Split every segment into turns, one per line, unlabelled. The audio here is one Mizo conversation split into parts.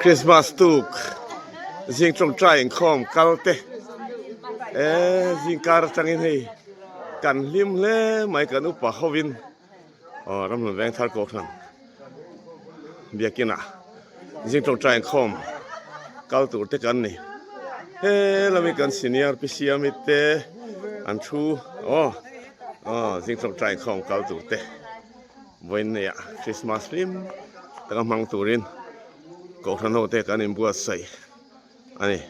Christmas tuk zing tawngtai inkhawm kal te eh zing kar atangin hei kan hlim hle mai kan upa hovin aw ramhlun veng thar kohhran biakinah zing tawngtai inkhawm kal tur te kan ni he lami kan senior pi siami te an thu aw aw zing tawngtai inkhawm kal tur te. Vawiin ah Christmas hlim taka hmang turin Kohhran ho te kan inbuatsaih a ni.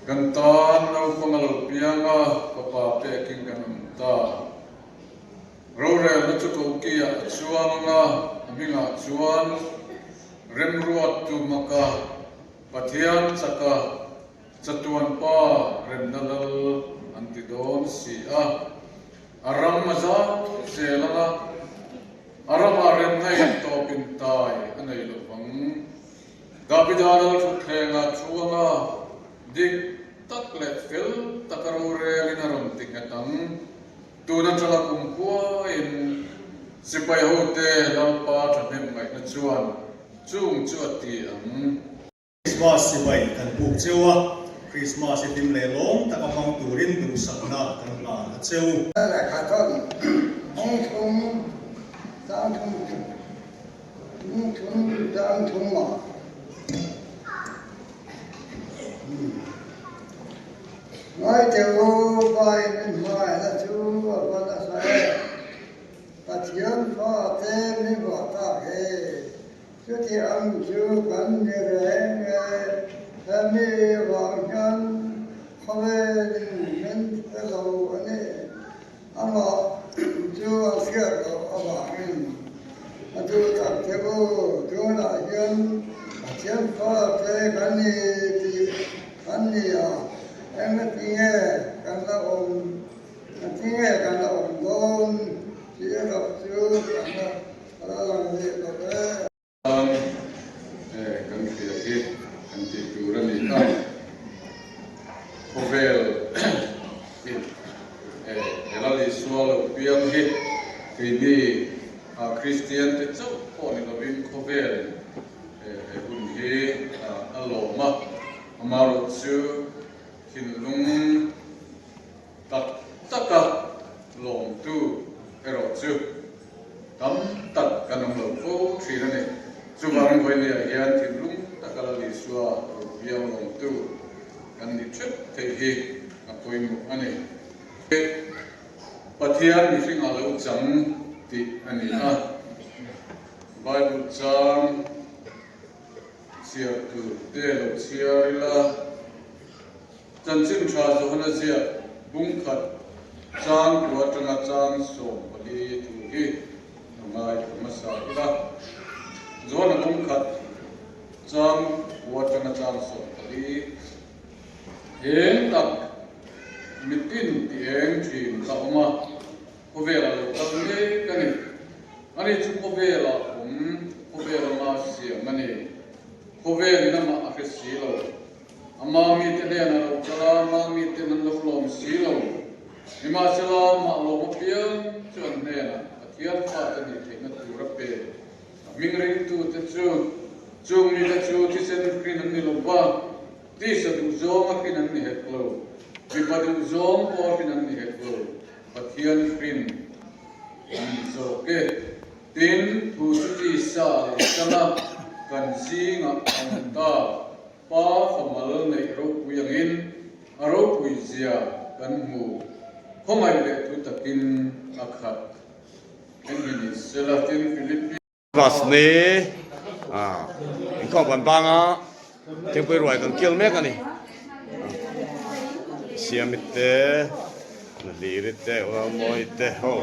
Kan tan naupang a lo piang a, fapa pekin kan awm ta. Rorelna chu kokiah a chuang ang a, a hmingah chuan Remruat Tumaka, Pathian chaka, Chatuan Pa remna lal an ti dawn si a. A ram a zau zel ang a, a ramah remna in tawpin tai a nei lo vang. Davida lal thutthlengah chuanga dik tak leh fel taka rorelin a rawn ti nghet ang. Tun atanga kum khuain sipai hote Lalpa thahnem ngaihna chuan chung chu a ti ang.
Krismas sipai kan buk cheu a, Krismas i hlim leh lawm taka hmang turin duhsakna kan hlan a cheu.
Lehkha chuan hmangthum changthum Thum chang thum a. Ngai teh u, Pai min hmangaihna chu a va nasa e. Pathian fate min vuah tak he. Chuti ang chu kan ni reng e. Hemi vang hian khawvelin min hre lo a ni. Amah chu a hriat loh avangin a duh tak che u. Tunah hian Pathian fate kan ni tih kan ni a, engatinge kan la awm, engatinge kan la awm dawn tih erawh chu kan la lang rih lo e.
Tan kan hria hi kan tih tur a ni a, khawvel in he Lal Isua lo piang hi keini Kristian te chauh pawh ni lovin khawvel he hun hi a lawm a, amaherawhchu thinlung tak taka lawmtu erawh chu tam tak kan awm lo fo thin a ni. Chuvangin Vawinia hian thinlung taka Lal Isua ropiang lawmtu kan ni theuh theih hi a pawimawh a ni. Pathian mihringah lo chang tih a ni a, Bible chang chhiar tur te lo chhiar ila. Chanchin tha Johana ziak bung khat chang tu atanga chang 14 thu hi a ngai thla hmasa ila. Johana bung khat chang tu atanga chang 14 eng tak mitin ti eng thin kha awm a, khawvelah lo kal mek a ni. Ani chu khawvelah awm, khawvel anga siam a ni. Khawvelin amah a hre si lo. A mami te hnen a lo kal a, mami ten an lo lawm si lo. Nimahsela, mah lawm apiang chu an hnenah Pathian fate nih theihna tur a pe. A hming ringtute chu, chung mite chu thisen hrin an ni lo va, tisa duhzawng a hrin an ni hek lo, mipa duhzawng pawh a hrin an ni hek lo, Pathian hrin an ni zawk e. Tin, thu chu tisa a lo chang a, kan zingah a awm ta. Pa famal neih ropui angin a ropui zia kan hmu. Khawngaih leh thu takin a khat. Eng hi ni sela tin Philippi.
Bus ni inkhawm kan bang a, thingpui ruai kan kil mek a ni. Siami te, Nahliri te, Ualmawi te ho.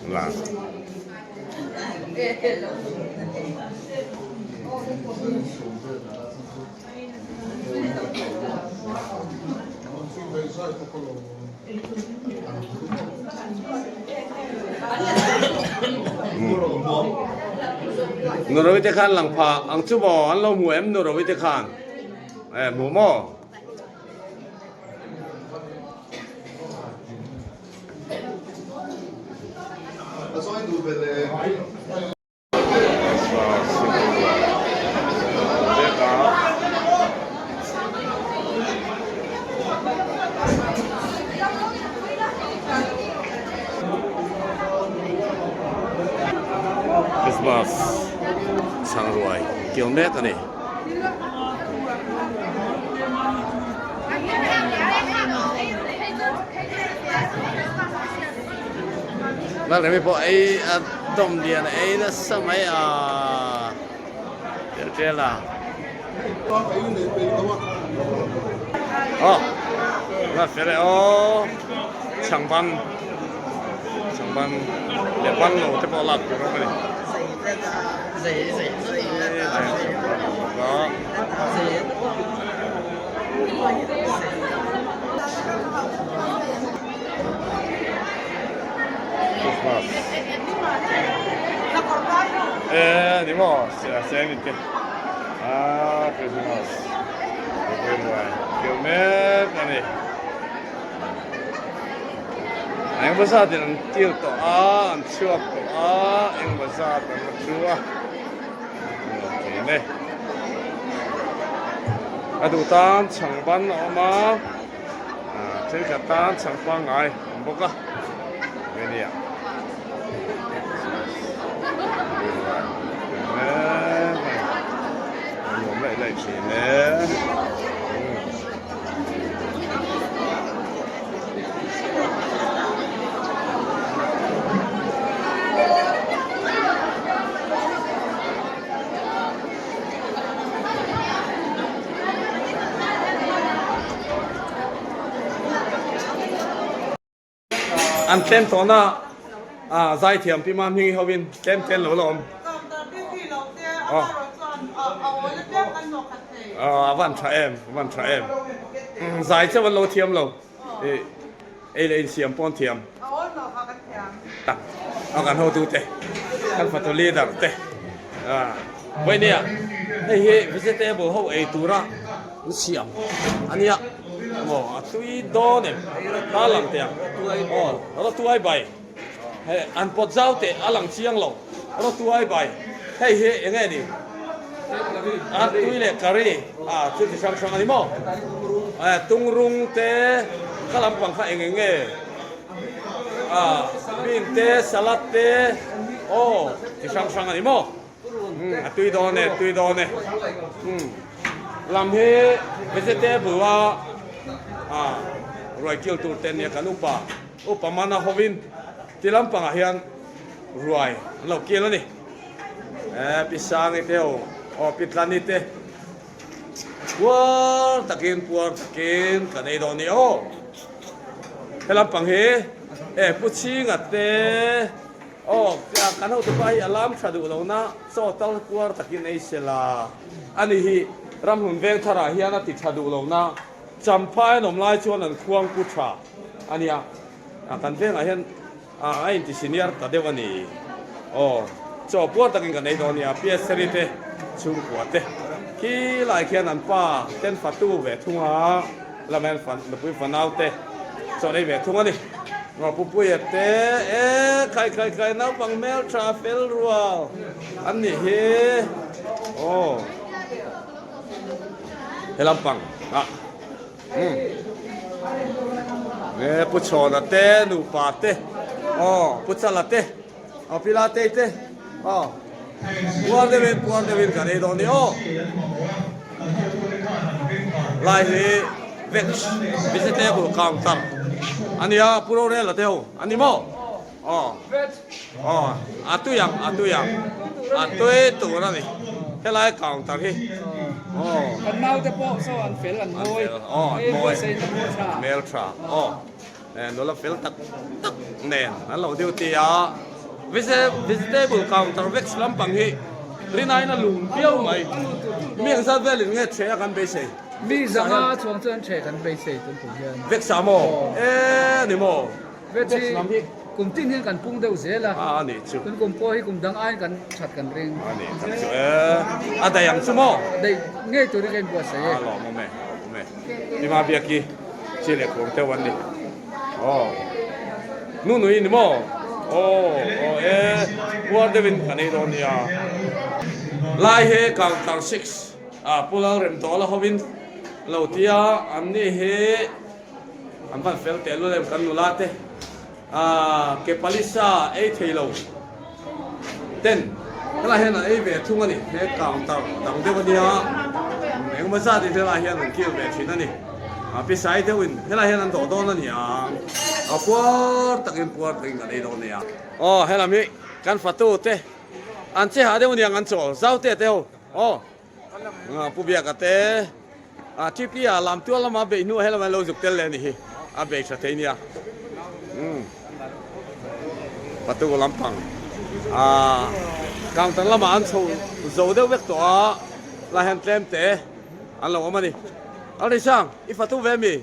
La. Nurovi te khan lang pha ang chu maw an lo hmu em Nurovi te khan e hmu maw. Christmas chhang ruai kil mek a ni. Lalremi pawh ei a dawm lian ei nasa mai a tel tel a. Aw la fel e aw chhang ban chhang ban leh ban lo te pawh lak tur a awm a ni. Christmas e ni maw se ni te a Christmas keu mek a ni engemaw zat in an kil tawh a an chhuak tawh a engemaw zat an la thu a nuam thin e a duh tan chhang ban a awm a. Thenkhat tan chhang pangngai a awm bawk a nge nia nuam laih laih thin e. An tlem tawhna a zaithiam pi mam hming hi hovin tlem tlem lo la awm. A van tha em, a van tha em. Zai chauh an lo thiam lo. Ei leh insiam pawn thiam. A kan hotute, kan fatu leader te. Vawinia hei hi vegetable ho ei tura an siam a nia maw a tui dawn em ta lang teh ang aw rawtuai bai hei an pawt zau teh a lang chiang lo rawtuai bai hei hi eng nge ni a tui leh curry a thil chi hrang hrang a ni maw tungrung te kha lampang kha eng eng nge. Ah bean te salad te aw chi hrang hrang a ni maw a tui dawn e tui dawn e lam hi vegetable a ah ruai kil tur te ania kan upa upa mana hovin ti lampangah hian ruai an lo kil a ni eh pi sangi te aw aw pi tlani te puar takin puar takin kan ei dawn a ni aw. He lampang hi e pu chhinga te aw kan hotu pa hi a lam tha duh lo na chaw tal puar takin ei se la ani hi ramhlun veng tharah hian a ti tha duh lo na champhai an awm lai chuan an khuang pu tha ania kan vengah hian a inti senior ta deuh a ni aw chaw puar takin kan ei dawn ania piaseri te chhungkua te khi lai khian an pa ten fatu ve thung a. Lamen fan nupui fanau te chaw ei ve thung a ni. Ngaw Pupuia te e khai khai khai naupang hmel tha fel rual an nih hi aw he lampang ah umm e Pu Chhawna te nupa te aw Pu Chala te aw Pi Latei te aw puar deuhin puar deuhin kan ei dawn ni aw. Lai hi veg vegetable counter a nia pu rorel a te ho a ni maw aw aw a tui ang a tui ang a tui tur a ni helai counter hi aw
kan naute pawh saw an fel an mawi
aw an mawi hmel tha aw nula fel tak tak nen an lo duty a vegetable counter veg lampang hi Rinain a lun viau mai. Mi engzat velin nge ṭhe a kan beisei?
Mi zanga chuang chuan ṭhe kan beisei tun tum hian.
Vek sa maw? E ni maw?
Vek hi. Kum tin hian kan pung deuh zel a.
A anih chu.
Tun kum pawh hi kum dang aiin kan that kan ring.
Anih tak chu e. A daih ang chu maw?
A daih ngei turin ka inbuatsaih e.
A lawmawm e, a lawmawm e. Tima biaki chi leh khuang deuh an ni. Aw. Nu nui ni maw? Aw, aw e. Puar deuhin kan ei dawn nia. Lai he counter 6 a Pu Lalremtawla hovin lo tia an ni hi An van fel teh lul em kan nula te ah ke palisa ei thei lo ten helai hian an ei ve thung a ni he counter dang deuh a nia engemaw zat in helai hian an kil ve thin a ni a pisai deuh in helai hian an dawh dawn a ni ang a puar takin puar takin kan ei dawn a nia. Aw helam hi kan fatu te an che hah deuh a niang an chawl zau te te ho aw. Pu Biaka te a TP a lam tual lama beih hnuah helama lo zuk tel leh a ni hi a bei tha thei nia Patu lampang a counter lamah an chho zo deuh vek tawh a lai hian tlem te an lo awm a ni Alrisang i fatu ve mi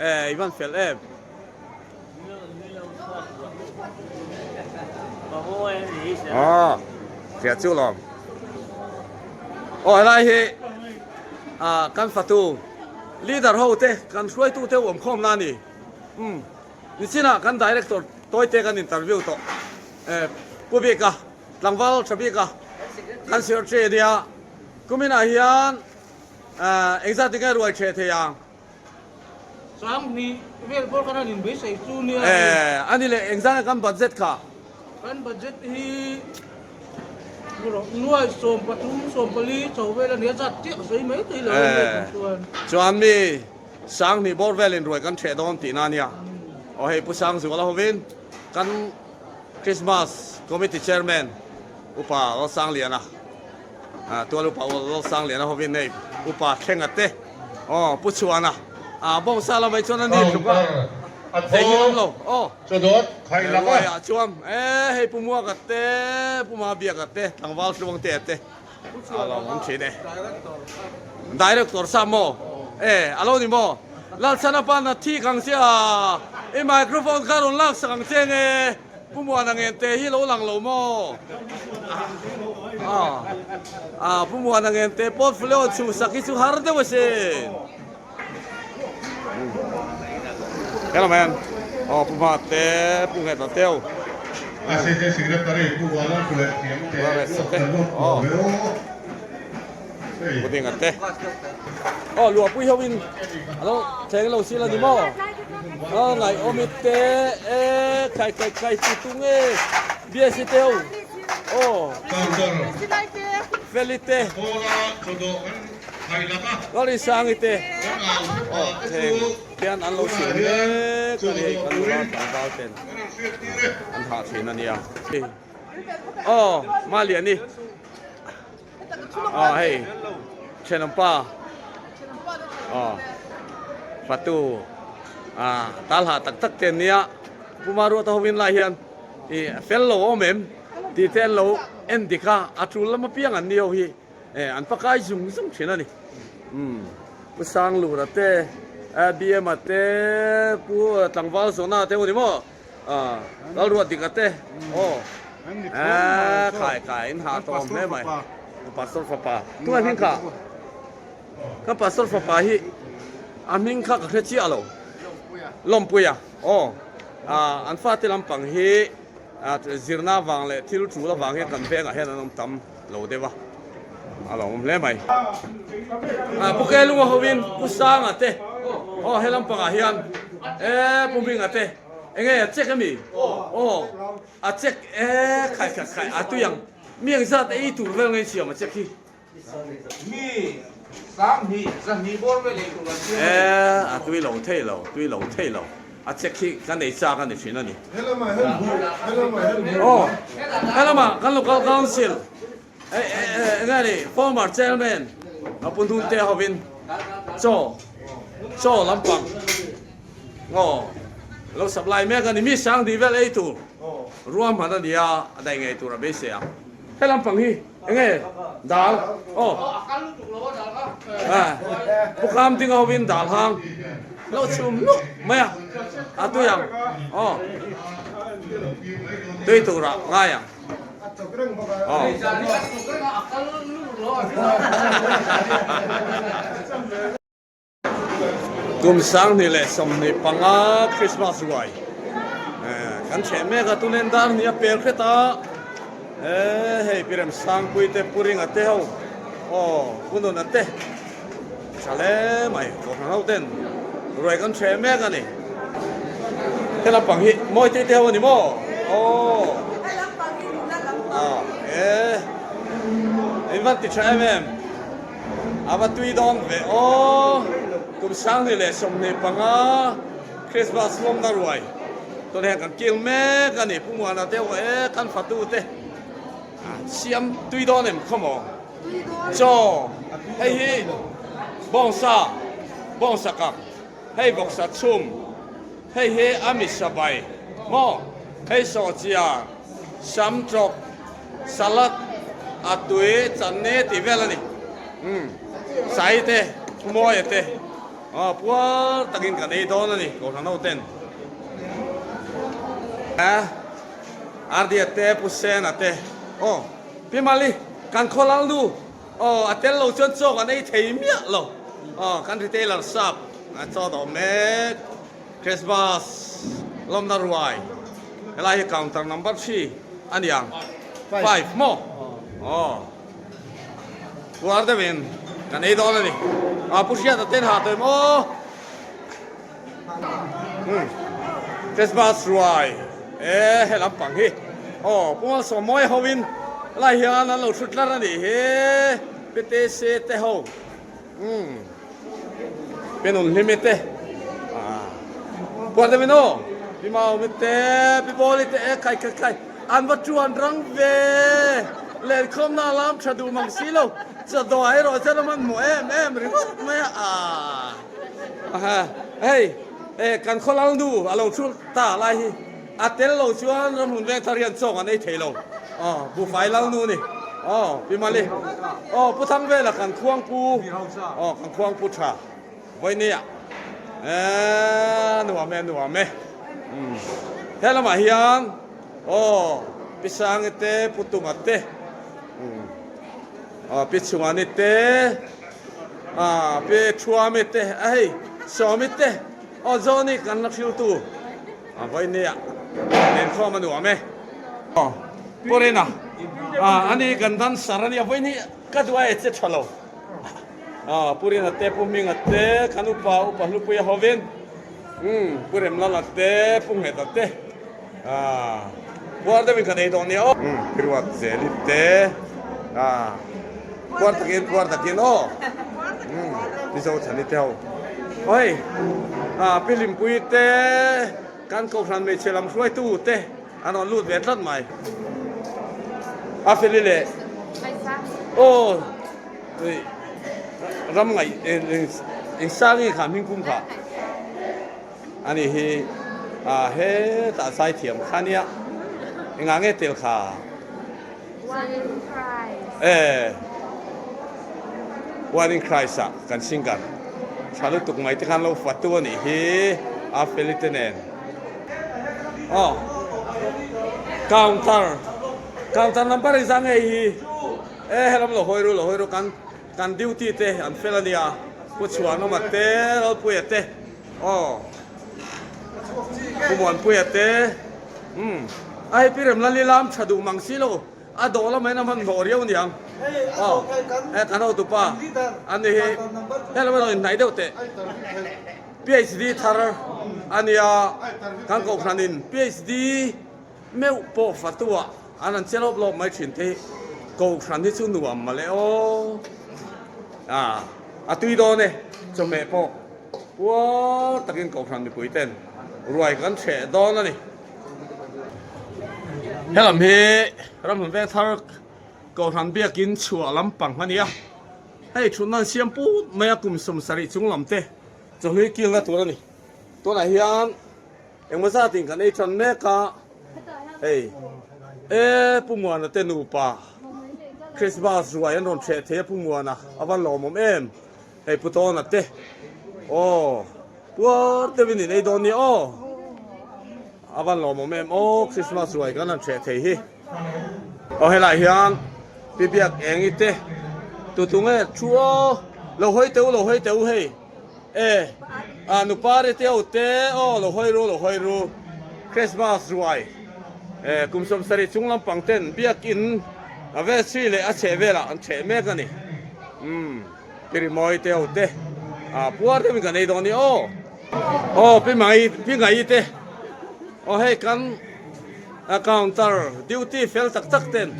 e i van fel em. Aw hriat chu lawm aw helai hi ah kan fatu leader ho te kan hruaitu te awm khawm na a ni umm nichinah kan director tawite kan interview tawh eh pu bika tlangval tha bika kan secretary ania kuminah hian ah engzat tinge ruai theh thei ang.
Sanghnih vel pawh kan han inbeisei chu nia.
Eh, a ni leh engzat nge kan budget kha?
Kan budget hi nuai 13 14 chho vel a nia, zat chiah ka sawi mai thei lo a nia kan chuan.
Chuan mi Sanghnih bawr velin ruai kan ṭheh dawn tihna a nia. Aw hei Pu Sangzuala hovin kan Christmas Committee Chairman Upa Lalsangliana Tual upa Lalsangliana hovin hei Upa Thlenga te aw Pu Chhuana a bawngsa lamah chuan a ni tluk a thei hi awm lo aw ruaiah chuan e hei Pu Muaka te Pu Mabiaka te tlangval Tluangtea te a lo awm thin e Director sa maw e a lo ni maw Lalchhana pan a thik ang che a i microphone kha rawn lak sak ang che nge. Pu Muana Ngente hi lo lang lo maw? Ah, Pu Muana Ngente portfolio chhuhsak hi chu har deuh asin. Hello man. Oh, Pu Hma te, Pu Ngheta teu.
ACC Secretary Pu Vanlal Puleh thiam te,
Oh. Pu Dinga te. Oh, luahpui ho in alo thleng lo sil a ni maw? Oh, ngaih awm i te e khai khai khai ti tung e BSc te ho. Oh. Feli te. Lori Sangi te. Oh, thleng khian an lo sil mek a ni hei kan nula tlangval ten an hah thin a nia. Oh, Maliani. Aw hei thenawmpa aw fatu ah tal hah tak tak te an nia Pu Maruata ho in lai hian ih fel lo a awm em tih te an lo en dik a a tul lam apiang an ni ho hi eh an pakai zung zung thin a ni umm Pu Sanglura te BM a te Pu Tlangval Zawna te ho ni maw. Lalruat dik ate aw eeh khai khai in hah tawh awm hle mai pastor fapa tunah hming kha ka pastor fapa hi a hming kha ka hre chiah lo lawmpuia aw an fate lampang hi zirna vang leh thil tul avang hian kan vengah hian an awm tam lo deuh a a lo awm hle mai pu Kelunga hovin Pu Sanga te aw he lampangah hian eee Pu Hminga te Enge a check ami? Aw a check e khai khai khai a tui ang mi ang zat ei tur vel ngei siam a check hi.
Mi 20 zahnih bawr vel ei tur an siam
E a tui lo thei lo tui lo thei lo a check hi kan ei chak a ni thin a ni. Aw helama kan local council enge ni former chairman a pu hnun te hovin chaw chaw lampang Aw, lo supply mek a ni, mi sang dih vel ei tur ruahman a nia, a daih ngei tur a beisei ang. He lampang hi enge dal aw Pu Kham ding ho in dal hang lo chhum luh mai a, a tui ang aw. Tui turah ngai ang. Aw. Kum 2025 Christmas ruai kan chheh mek a, tunen dar hnih a pel hret a, hei Pi Remsangpui te Pu Ringa te ho aw Pu Nuna te tha hle mai Kohhran ho ten ruai kan chheh mek a ni. He lampang hi Mawitei te ho a ni maw? Aw e in van ti tha em em. A va tui dawn ve aw. Kum 2025 Christmas lawmna ruai tawh hian kan kil mek a ni. Pu Muana te aw e kan fatu te siam tui dawn em khaw maw? Chaw hei hi bawngsa bawngsa kak hei vawksa chhum hei hi a misa bai maw hei sawhchia sam tawk Salad a tui channe tih vel a ni. Umm sai te Mawia te aw puar takin kan ei dawn a ni Kohhran ho ten. Ardia te Pu Sena te aw Pi Mali kan khaw lal nu aw a tel lo chuan chaw kan ei thei miah lo aw kan retailer sap a chaw dawh mek Christmas lawmna ruai helai hi counter number 3 a ni ang 5 maw aw puar deuhin kan ei dawn a ni a pu hriata ten ha tawh em aw Christmas ruai e he lampang hi aw pu Malsawmmawi hovin helai hian an lo thut tlar a nih hi PTC te ho. Umm pi nun hlimi te puan deuhin aw pi maumi te pi bawli te e khai khai khai an va tuan rang ve lenkhawm na lam tha duh mang si lo chawdawh erawh chuan a hmanhmawh em em ringawt mai a a hei e kan khaw lal nu a lo thu ta lai hi A tel lo chuan ramhlun veng thar hian chawk an ei thei lo. Aw, buhfai lal nu ni. Aw, Pi Mali. Aw, Pu Thangvela kan khuang pu. Aw, kan khuang pu tha. Vawinia. Eee, nuam e, nuam e. Umm. He lamah hian, aw, Pi Sangi te, Pu Tunga te. Umm. Aw, Pi Chhungani te. Ah, Pi Thuami te. A hei, Sawmi te. Aw, Zawni kan la hriltu. A vawi nia nen khawm a nuam e. Aw Pu Rina a ani kan dancer a nia vawi ni ka duh a e che tha lo. Aw Pu Rina te Pu Hminga te kan upa upa Hlupuia hovin umm Pu Remlala te Pu Ngheta te ah puar deuhin kan ei dawn nia aw. Umm Pi Ruat Zeli te ah puar takin puar takin aw umm Pi Zothani te ho. Oi, ah Pi Hlimpui te kan Kohhran hmeichhe lam hruaitu te an rawn lut ve tlat mai. A feli leh aw ram ngaih eng sang nge kha hming pum kha ani hi ah hetah zai thiam kha nia engah nge tel kha. E One in Christ ah kan singer tha lutuk mai te khan lo fatu a nih hi a feli te nen aw counter counter number engzah nge hi e helam lo hawi ru lo hawi ru kan kan duty te an fel a nia pu chhuanawma te Lalpuia te aw Pu Muanpuia te umm a hei Pi Remlali lam tha duh mang si lo a dawh lamah hian a hman hlawh riau niang aw he kan hotupa an ni hi helama rawn inhnaih deuh teh PhD thar a nia kan kohhranin PhD meuh pawh fatua an han che lawp lawp mai thin te hi kohhran hi chu nuam mawle aw ah a tui dawn e chawhmeh pawh. Puar takin Kohhran mipui ten ruai kan hreh dawn a ni. Helam hi Ramhlun Vengthar Kohhran biakin chhuah lampang a ni a, hei thutna an siam put mai a kum 70 chung lam te chawhlui kilna tur a ni. Tunah hian engmaw zatin kan ei tan mek a, hei e Pu Muana te nupa Christmas ruai an rawn hreh thei a Pu Muana a va lawmawm em. Hei Pu Tawna te aw puar deuhin in ei dawn nia aw. A van lawmawm em aw Christmas ruai kan han hreh thei hi. Aw helai hian Pi Biak Engi te tutu nge thu aw lo hawi teh u lo hawi teh u hei e a nupa ri te ho te aw lo hawi ru lo hawi ru Christmas ruai e kum 70 chung lampang ten biakin a vel chhui leh a chheh velah an hreh mek a ni umm Pi Rimawi te ho te a puar deuhin kan ei dawn a ni aw. Aw pi mai pi ngai te aw hei kan a counter duty fel tak tak ten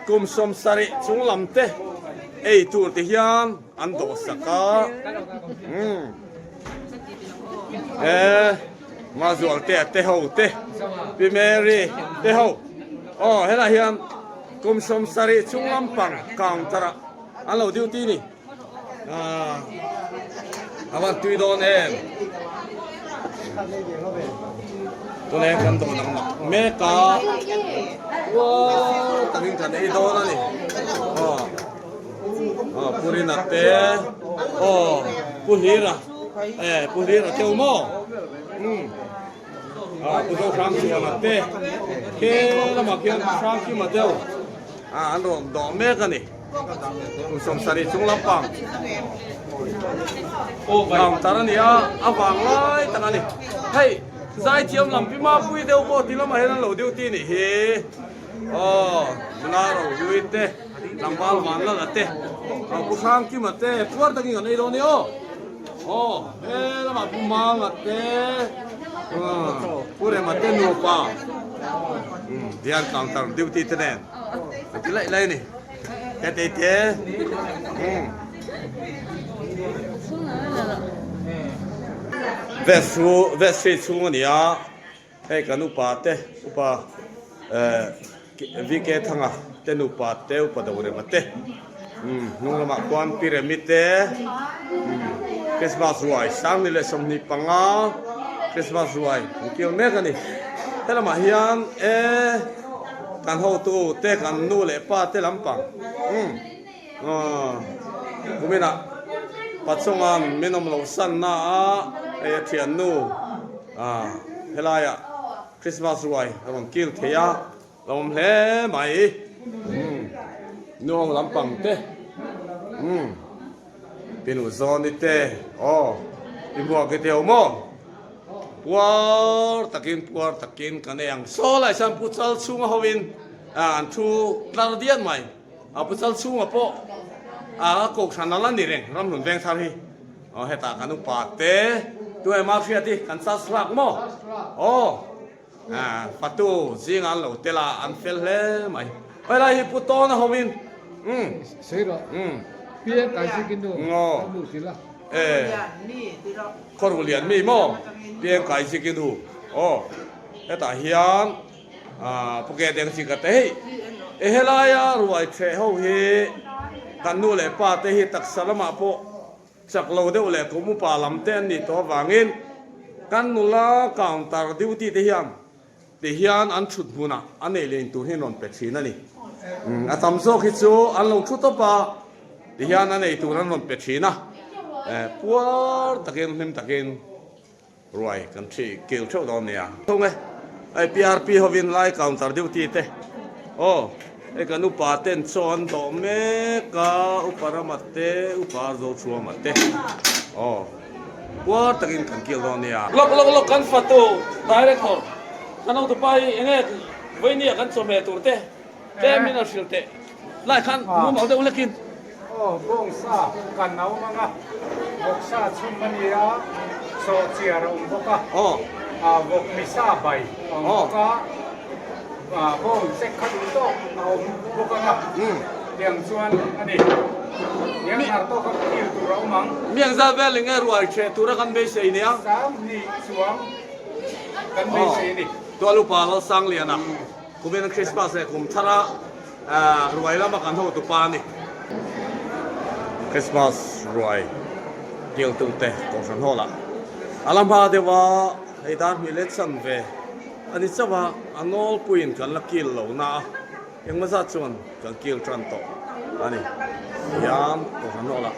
kum 70 chung lam te ei tur ti hian an dawh sak a umm e Mazual te te ho te pi Mary te ho aw helai hian kum 70 chung lampang counter ah an lo duty ni. A van tui dawn em. Tune kan dawn ang mak mek a. Wow, takin kan ei dawn a ni. Oh. Oh, Purina te. Oh, Puhlira. Eh, Puhlira te umo. Hmm. Ah, Pu Zo Hrang Chuana te. Ke lamah khian Hrang Kima deuh. Ah, an rawn dawh mek a ni. Kum 70 chung lampang counter a ni a, a vang lai tak a ni. Hei zaithiam lam pi mapui deuh pawh ti lamah hian an lo duty nih hi. Aw nula rohlui te tlangval vanlala te aw pu Hrangkima te puar takin kan ei dawn a ni aw. Aw he lamah pu Manga te pu Rema te nupa dian counter duty te nen an ti laih laih a ni. Te te te. Vest chu vest hri chhung a ni a hei kan upa te upa eh VK Thanga te nupa te upa Dorema te umm hnung lamah khuan Pi Remi te umm Christmas ruai 2025 Christmas ruai an kil mek a ni helamah hian eh. Kan hotu te kan nu leh pa te lampang umm kuminah pachunga min awm loh sanna a hei a thiannu ah helaiah Christmas ruai a rawn kil thei a lo awm hle mai umm nu ho lampang te umm pinu zawni te aw i hmuak i te ho maw. Puar takin puar takin kan ei ang. Saw lai chuan Pu Chal chhunga hovin an thu tlar diat mai. A Pu Chal chhunga pawh a kohhran a la ni reng Ramhlun Vengthar hi. Aw hetah kan upa te tu emaw hriat hi kan charge hlak maw? Aw fatu zingah an lo tel a an fel hle mai. Helai hi Pu Tawna hovin umm.
Sei rawh. Piang kai zikin nu ka mu ti la.
E Khawru lian mi maw piang kai zik i nu aw hetah hian ah pu ke deng chi ka te hei e helaia ruai thleh ho hi kan nu leh pa te hi taksa lamah pawh chak lo deuh leh kum upa lam te an nih tawh avangin kan nula counter duty te hian Ti hian an thut hmunah a nei leng tur hi an rawn pe thin a ni. A tam zawk hi chu an lo thu tawp a, ti hian a nei tur an rawn pe thin a. Puar takin hlim takin ruai kan thi kil theuh dawn nia. Thung e, hei PRP hovin lai counter duty te aw hei kan upa ten chaw an dawh mek a, upa Rama te, upa Zochhuama te aw. Puar takin kan kil dawn nia. Lawk lawk lawk kan fatu director kan hotupa hi enge vawinia kan chawhmeh tur te tlem in a hrilh teh lai khan mumal deuh hlekin.
Aw bawngsa kan a awm ang a, vawksa chhum a ni a, sawhchiar a awm bawk a, vawk misa bai a awm bawk a, bawng chek kha duh tawk a awm bawk ang a, tiang chuan a ni. Miang thar tawk a kil tur a awm ang.
Miang zat vel eng nge ruai ṭheh tura kan beisei nia?
20 chuang kan beisei a ni.
Tual upa Lalsangliana kumin Christmas leh kum thara ruai lama kan hotu pa a ni. Christmas ruai kiltute Kohhran Hall ah a la hma deuh a, hei dar hnih leh chanve a ni chauh a, a nawlpuiin kan la kil lo na a, engmaw zat chuan kan kil tan tawh a ni. Tihian Kohhran Hall ah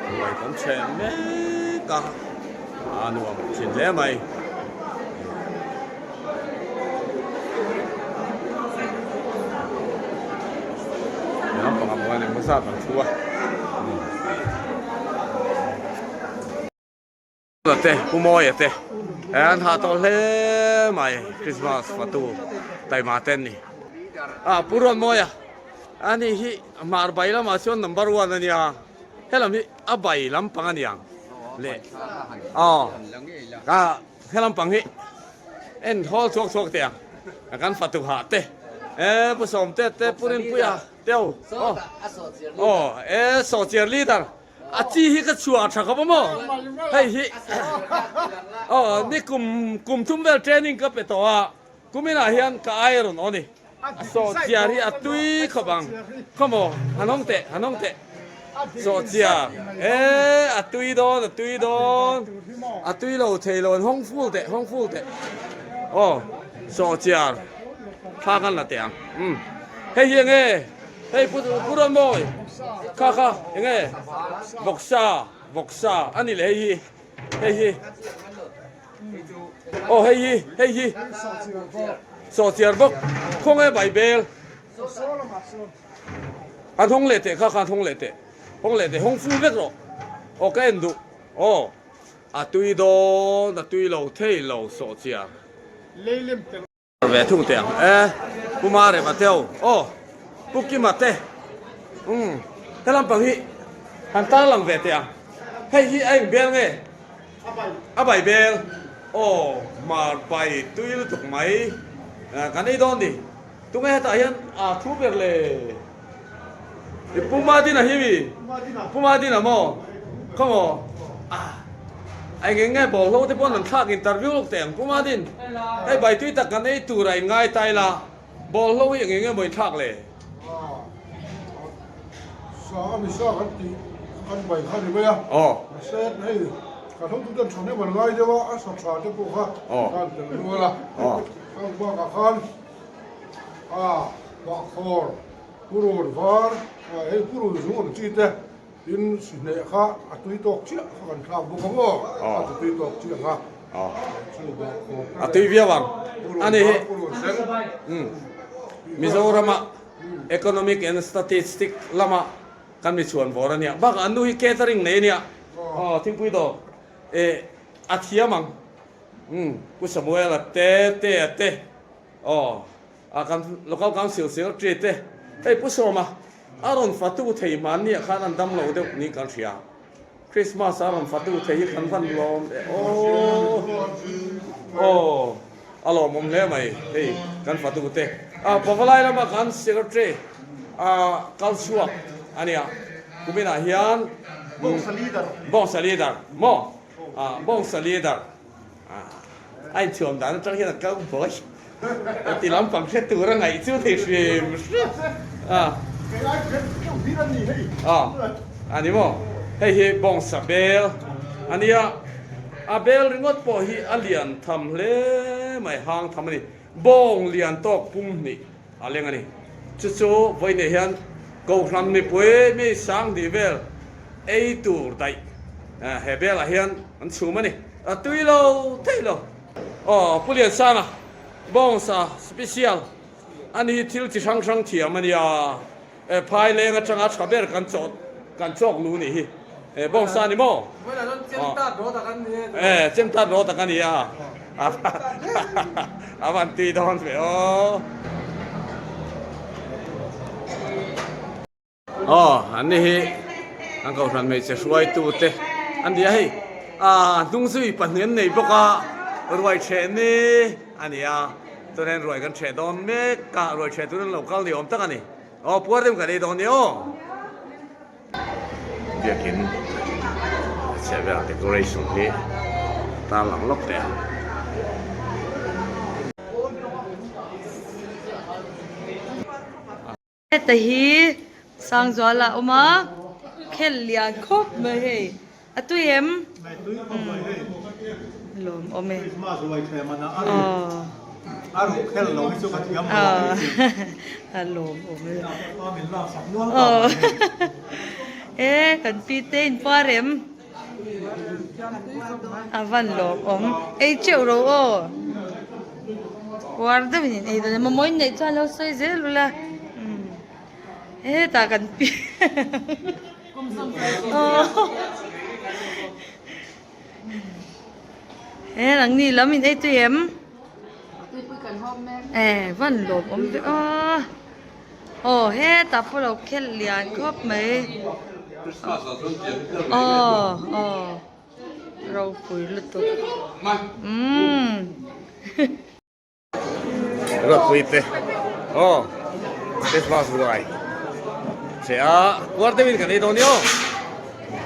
ruai kan chhe mek a, a nuam thin hle mai. zat an thu a. Te Pu Mawia te an hah tawh hle mai Christmas fatu taima te an ni. Ah Pu Ruatmawia ani hi hmar bai lamah chuan number one a nia helam hi a bai lampang a niang le aw ka helam pang hi en hawl chhuak chhuak teh ang kan fatu hah te e Pu Sawmte te Pu Rinpuia te aw aw e sawhchiar leader. A chi hi ka chhuah tha khawp a maw? Hei hi aw ni kum kum thum vel training ka pe tawh a, kuminah hian ka iron aw ni. Sawhchiar hi a tui khawp ang. Khaw maw? Han hawng teh, han hawng teh. Sawhchiar e a tui dawn, a tui dawn. A tui lo thei lo, an hawng full teh, hawng full teh. Aw sawhchiar thla kan la teh ang. Umm hei hi enge? Hei pu pu Rawnmawi kha kha enge vawksa vawksa a ni leh hei hi hei hi aw hei hi hei hi sawhchiar bawk khawnge baibel an hawng leh teh kha kha an hawng leh teh hawng leh teh hawng ful vek rawh aw ka en duh aw a tui dawn a tui lo thei lo sawhchiar. Ve thung teh ang e Pu Marema te ho aw Pu Kima te umm he lampang hi han tarlang ve teh ang hei hi a inbel nge a bai bel aw mar bai tui lutuk mai kan ei dawn ni tunge hetah hian a thu ber le i Pu Madina hi mi Pu Madina maw khaw maw ah. A eng eng nge bawlhlo te pawn an thlak interview lawk teh ang Pu Madin. Hei bai tui tak kan ei tur a in ngai ta ila bawlhlo hi eng eng nge maw in thlak le?
Sa a misa kan tih kan bai kha ni mai a. Mahse hei kan hotu ten tha hnem an ngai deuh a, a sa tha te pawh kha khan tel rual a. Khang bakah khan a bahkhawr purun var hei purun zung ang chi te Tin, sihneh kha a tui tawk chiah kha kan thlak bawk a maw? A tui tawk chiah kha. Chu bawk khawp.
A tui viau ang. A ni hi. Mizorama Economic and Statistic lama kan mi chhuan vawr a nia. Bakah an nu hi catering nei a nia. Aw, thingpui dawr. Eh, a thiam ang. Pu Samuel-a te, Tea te. Aw. A kan Local Council Secretary te hei Pu Sawma a rawn fatu thei hmanni ah khan an dam lo deuh niin kan hria. Christmas a rawn fatu thei hi kan van lawm e aw aw a lawmawm hle mai hei kan fatu te. A Pavalai lama kan Secretary a kal chhuak a nia kuminah hian Bawngsa leader maw Bawngsa leader. A inchhuam dan atang hian a kal buai a ti lampang hre tur a ngaih chu thei hrim hrim a. A ni maw? Hei hi bawngsa bel a nia, a bel ringawt pawh hi a lian tham hle mai, hang tham a ni. Bawng lian tawk pum hnih a leng a ni. Chu chu vawiinah hian Kohhran mipui mi sanghnih vel ei tur daih he belah hian an chhum a ni. A tui lo thei lo. Aw Pu Liansanga bawngsa special a ni hi thil chi hrang hrang thiam a nia. E phai leng atanga tha ber kan chawt kan chawk lu nih hi. E bawngsa a ni maw? E chem tat rawt tak a ni a. A van tui dawn ve aw. Aw an ni hi an kohhran hmeichhe hruaitu te an ni a hei ah hnung zui pahnih an nei bawk a ruai ṭheh ni a ni a chuan hian ruai kan ṭheh dawn mek a ruai ṭheh turin an lo kal ni awm tak a ni aw puar deuh kan ei dawn ni aw. Biakin a chheh velah decoration hi tarlang lawk teh ang.
Heta hi Sangzuala a awm a, khel lian khawp mai hei, a tui em? Lawm awm e. A lawm awm e. E kan pi te in puar em? A van lawm awm. Ei teuh ro aw. Puar deuhin in ei dawn a, mamawh in neih chuan lo sawi zel ula. Hetah kan pi He nangni lam in ei tui em? E van lawm awm ve a. Aw hetah pawh lo khelh lian khawp mai. Aw aw ropui lutuk. Umm.
Ropui te aw Christmas ruai che a kuar deuhin kan ei dawn ni aw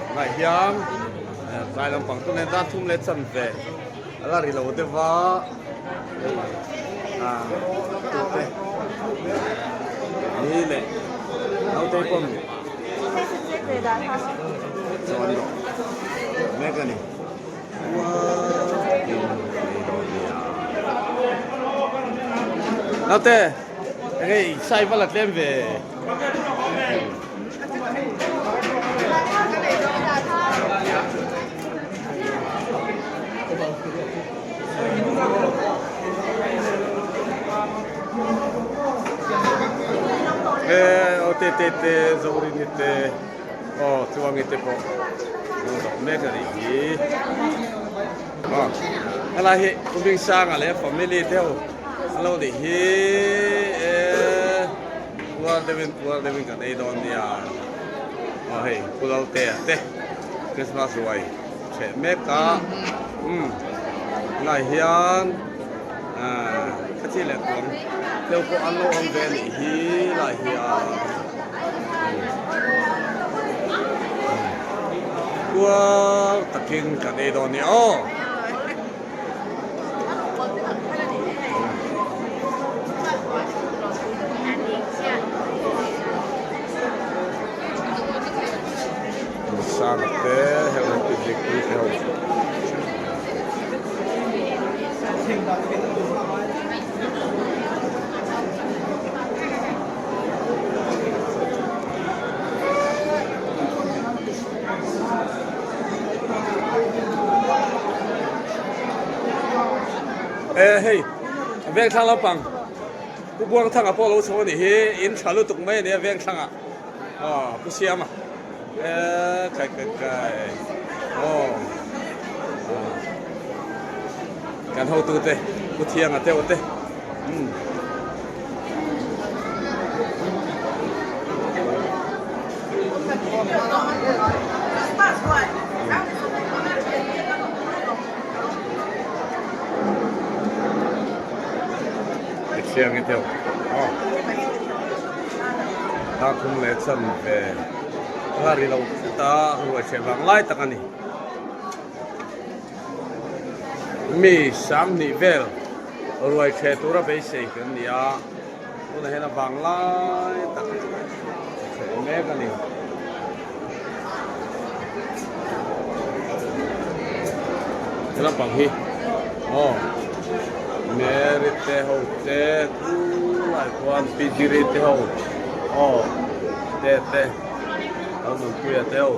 tunah hian tlai lampang chu nen tan thum leh chan ve a la ri lo deuh va hei ah tute ni leh naute pawh chuan rawh mek a ni. Naute, enge i sai va la tlem ve. E, o te te te, Zorini te. Aw chuangi te pawh hmuh dawk mek a nih hi. Aw helai hi Pu Bingsanga leh family te ho an lo nih hi e puar deuhin puar deuhin kan ei dawn nia. Aw hei Pu Laltea te Christmas ruai hreh mek a umm tunah hian ah khachi leh kuang deuh pawh an lo awm ve a nih hi lai hian. Kual takin kan ei dawn nia aw. Sang te heng ho picnic pui te ho. E hei veng thlang lampang Pu Buangthanga pawh lo chho a nih hi in tha lutuk mai a nia veng thlangah aw Pu Siama e kai kai kai aw kan hotute Pu Thianga te te umm. Thiang i deuh aw Darthum leh chan ve a ri lo thut a ruai hreh vang lai tak a ni. Mi sanghnih vel ruai hreh tura beisei kan ni a, tunah hian a vang lai tak hreh mek a ni. He lampang hi aw Mary te ho te khulai khuan Pi Jiri te ho aw te te Lalnunpuia te ho.